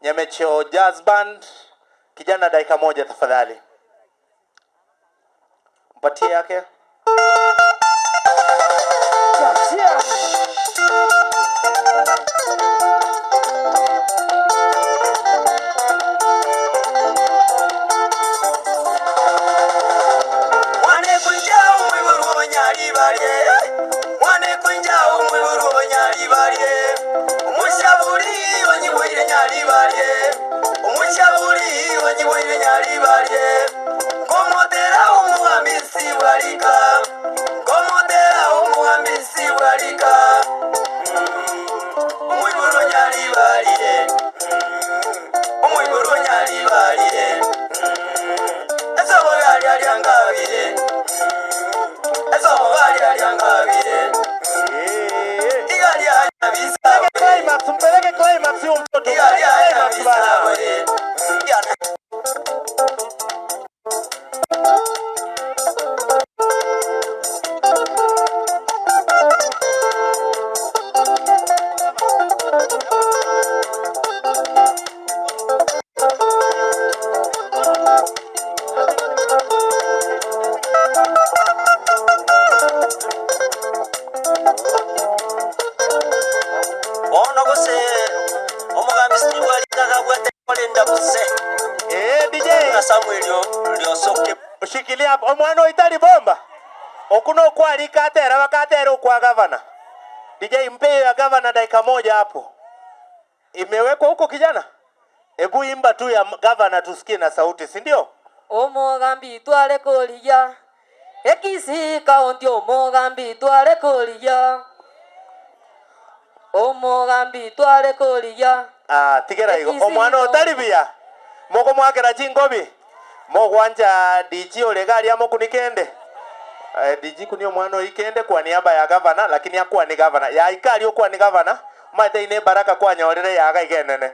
Nyamecheo Jazz Band, kijana dakika moja tafadhali. Mpatie yake. Mwane kwinja omwiborwa obonyaribarie, Mwane kwinja omwiborwa obonyaribarie, Omosaburi onyiboire nyaribarie, Omosaburi onyiboire nyaribarie, Nkomotera omogambi bwarika, Nkomotera omogambi bwarika, Omwiborwa nyaribarie, Omwiborwa nyaribarie, Esobo riaria Esobo riaria ngabire, Eh. Iga ria nyabisawe, Climax, mpeleke climax huyo mtoto. Iga Mpeleke ria climax bana. nyabisawe. Bono gose omogambi Steve arikagabwate korenda buse Eh, DJ. na Samuel riosoke Ushikilia hapo. Omwana oitari bomba. Okuno okwalika atera bakatera okwa gavana. DJ mpe hiyo ya gavana dakika moja hapo. Imewekwa huko kijana? Ebu imba tu ya gavana tusikie na sauti, si ndio? Omogambi tware korigia Ekisii County omogambi tware korigia Omogambi tware korigia Ah, tigera igo. Ekisii Omwana County. otari buya. Moko mwakera chingobi. Mogwanja DJ ole gari amokunikende. Eh, DJ kuni omwana oikende kwa niaba ya gavana lakini akuwa ni gavana. Ya ikari okuwa ni gavana. Maite ine baraka kwa nyorere yaga igenene.